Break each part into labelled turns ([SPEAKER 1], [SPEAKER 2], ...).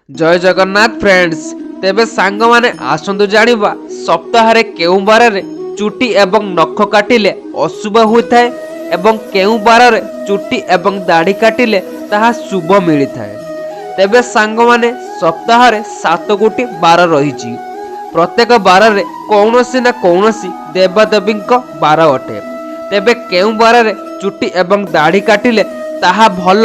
[SPEAKER 1] ଜୟ Jagannath friends. ତେବେ ସାଙ୍ଗମାନେ, ଆସନ୍ତୁ ଜାଣିବା ସପ୍ତାହରେ କେଉଁ ବାରରେ ଚୁଟି ଏବଂ ନଖ କାଟିଲେ ଅଶୁଭ ହୋଇଥାଏ ଏବଂ କେଉଁ ବାରରେ ଚୁଟି ଏବଂ ଦାଢ଼ି କାଟିଲେ ତାହା ଶୁଭ ମିଳିଥାଏ। ତେବେ ସାଙ୍ଗମାନେ, ସପ୍ତାହରେ 7 ଗୋଟି ବାର ରହିଛି। ପ୍ରତ୍ୟେକ ବାରରେ କୌଣସି ନା କୌଣସି ଦେବାଦେବୀଙ୍କ ବାର ଅଟେ। ତେବେ କେଉଁ ବାରରେ ଚୁଟି ଏବଂ ଦାଢ଼ି କାଟିଲେ ତାହା ଭଲ,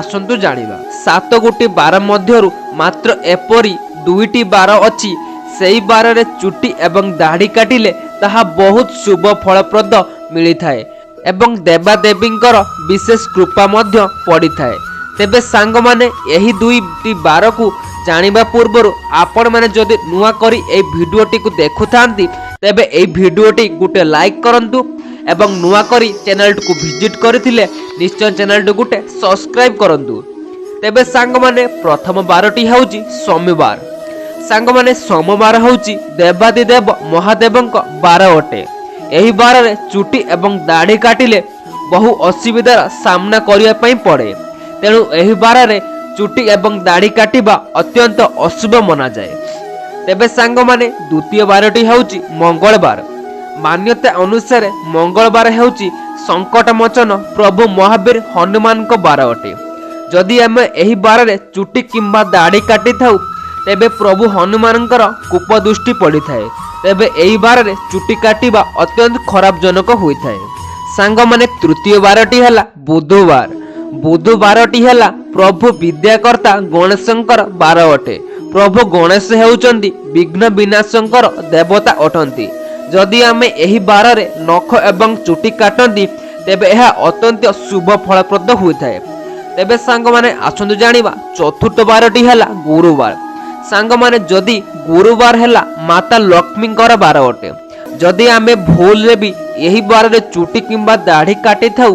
[SPEAKER 1] ଆସନ୍ତୁ ଜାଣିବା। 7 ଗୋଟି ବାର ମଧ୍ୟରୁ ମାତ୍ର ଏପରି ଦୁଇଟି ବାର ଅଛି, ସେଇ ବାରରେ ଚୁଟି ଏବଂ ଦାଢ଼ି କାଟିଲେ ତାହା ବହୁତ ଶୁଭ ଫଳପ୍ରଦ ମିଳିଥାଏ ଏବଂ ଦେବାଦେବୀଙ୍କର ବିଶେଷ କୃପା ମଧ୍ୟ ପଡ଼ିଥାଏ। ତେବେ ସାଙ୍ଗମାନେ, ଏହି ଦୁଇଟି ବାରକୁ ଜାଣିବା ପୂର୍ବରୁ ଆପଣମାନେ ଯଦି ନୂଆ କରି ଏହି ଭିଡ଼ିଓଟିକୁ ଦେଖୁଥାନ୍ତି, ତେବେ ଏହି ଭିଡ଼ିଓଟି ଗୋଟେ ଲାଇକ୍ କରନ୍ତୁ ଏବଂ ନୂଆ କରି ଚ୍ୟାନେଲଟିକୁ ଭିଜିଟ୍ କରିଥିଲେ ନିଶ୍ଚୟ ଚ୍ୟାନେଲଟି ଗୋଟେ ସବସ୍କ୍ରାଇବ୍ କରନ୍ତୁ। ତେବେ ସାଙ୍ଗମାନେ, ପ୍ରଥମ ବାରଟି ହେଉଛି ସୋମବାର। ସାଙ୍ଗମାନେ, ସୋମବାର ହେଉଛି ଦେବାଦିଦେବ ମହାଦେବଙ୍କ ବାର ଅଟେ। ଏହି ବାରରେ ଚୁଟି ଏବଂ ଦାଢ଼ି କାଟିଲେ ବହୁ ଅସୁବିଧାର ସାମ୍ନା କରିବା ପାଇଁ ପଡ଼େ। ତେଣୁ ଏହି ବାରରେ ଚୁଟି ଏବଂ ଦାଢ଼ି କାଟିବା ଅତ୍ୟନ୍ତ ଅଶୁଭ ମନାଯାଏ। ତେବେ ସାଙ୍ଗମାନେ, ଦ୍ୱିତୀୟ ବାରଟି ହେଉଛି ମଙ୍ଗଳବାର। ମାନ୍ୟତା ଅନୁସାରେ ମଙ୍ଗଳବାର ହେଉଛି ସଙ୍କଟମୋଚନ ପ୍ରଭୁ ମହାବୀର ହନୁମାନଙ୍କ ବାର ଅଟେ। ଯଦି ଆମେ ଏହି ବାରରେ ଚୁଟି କିମ୍ବା ଦାଢ଼ି କାଟିଥାଉ, ତେବେ ପ୍ରଭୁ ହନୁମାନଙ୍କର କୋପ ଦୃଷ୍ଟି ପଡ଼ିଥାଏ। ତେବେ ଏହି ବାରରେ ଚୁଟି କାଟିବା ଅତ୍ୟନ୍ତ ଖରାପଜନକ ହୋଇଥାଏ। ସାଙ୍ଗମାନେ, ତୃତୀୟ ବାରଟି ହେଲା ବୁଧବାର। ବୁଧବାରଟି ହେଲା ପ୍ରଭୁ ବିଦ୍ୟାକର୍ତ୍ତା ଗଣେଶଙ୍କର ବାର ଅଟେ। ପ୍ରଭୁ ଗଣେଶ ହେଉଛନ୍ତି ବିଘ୍ନ ବିନାଶଙ୍କର ଦେବତା ଅଟନ୍ତି। ଯଦି ଆମେ ଏହି ବାରରେ ନଖ ଏବଂ ଚୁଟି କାଟନ୍ତି, ତେବେ ଏହା ଅତ୍ୟନ୍ତ ଶୁଭ ଫଳପ୍ରଦ ହୋଇଥାଏ। ତେବେ ସାଙ୍ଗମାନେ, ଆସନ୍ତୁ ଜାଣିବା ଚତୁର୍ଥ ବାରଟି ହେଲା ଗୁରୁବାର। ସାଙ୍ଗମାନେ, ଯଦି ଗୁରୁବାର ହେଲା ମାତା ଲକ୍ଷ୍ମୀଙ୍କର ବାର ଅଟେ। ଯଦି ଆମେ ଭୁଲରେ ବି ଏହି ବାରରେ ଚୁଟି କିମ୍ବା ଦାଢ଼ି କାଟିଥାଉ,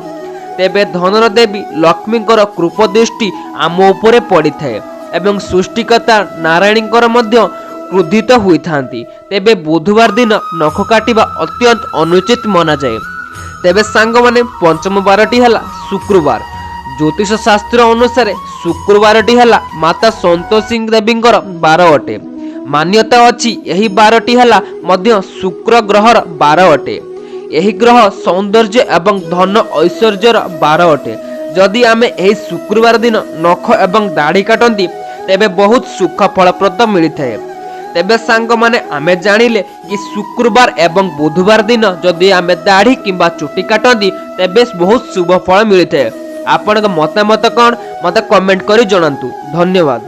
[SPEAKER 1] ତେବେ ଧନର ଦେବୀ ଲକ୍ଷ୍ମୀଙ୍କର କୋପ ଦୃଷ୍ଟି ଆମ ଉପରେ ପଡ଼ିଥାଏ ଏବଂ ସୃଷ୍ଟିକର୍ତ୍ତା ନାରାୟଣଙ୍କର ମଧ୍ୟ କ୍ରୋଧିତ ହୋଇଥାନ୍ତି। ତେବେ ବୁଧବାର ଦିନ ନଖ କାଟିବା ଅତ୍ୟନ୍ତ ଅନୁଚିତ ମନାଯାଏ। ତେବେ ସାଙ୍ଗମାନେ, ପଞ୍ଚମ ବାରଟି ହେଲା ଶୁକ୍ରବାର। ଜ୍ୟୋତିଷ ଶାସ୍ତ୍ର ଅନୁସାରେ ଶୁକ୍ରବାରଟି ହେଲା ମାତା ସନ୍ତୋଷୀ ଦେବୀଙ୍କର ବାର ଅଟେ। ମାନ୍ୟତା ଅଛି, ଏହି ବାରଟି ହେଲା ମଧ୍ୟ ଶୁକ୍ର ଗ୍ରହର ବାର ଅଟେ। ଏହି ଗ୍ରହ ସୌନ୍ଦର୍ଯ୍ୟ ଏବଂ ଧନ ଐଶ୍ୱର୍ଯ୍ୟର ବାର ଅଟେ। ଯଦି ଆମେ ଏହି ଶୁକ୍ରବାର ଦିନ ନଖ ଏବଂ ଦାଢ଼ି କାଟନ୍ତି, ତେବେ ବହୁତ ସୁଖ ଫଳପ୍ରଦ ମିଳିଥାଏ। ତେବେ ସାଙ୍ଗମାନେ, ଆମେ ଜାଣିଲେ କି ଶୁକ୍ରବାର ଏବଂ ବୁଧବାର ଦିନ ଯଦି ଆମେ ଦାଢ଼ି କିମ୍ବା ଚୁଟି କାଟନ୍ତି, ତେବେ ବହୁତ ଶୁଭ ଫଳ ମିଳିଥାଏ। ଆପଣଙ୍କ ମତାମତ କ'ଣ, ମୋତେ କମେଣ୍ଟ କରି ଜଣାନ୍ତୁ। ଧନ୍ୟବାଦ।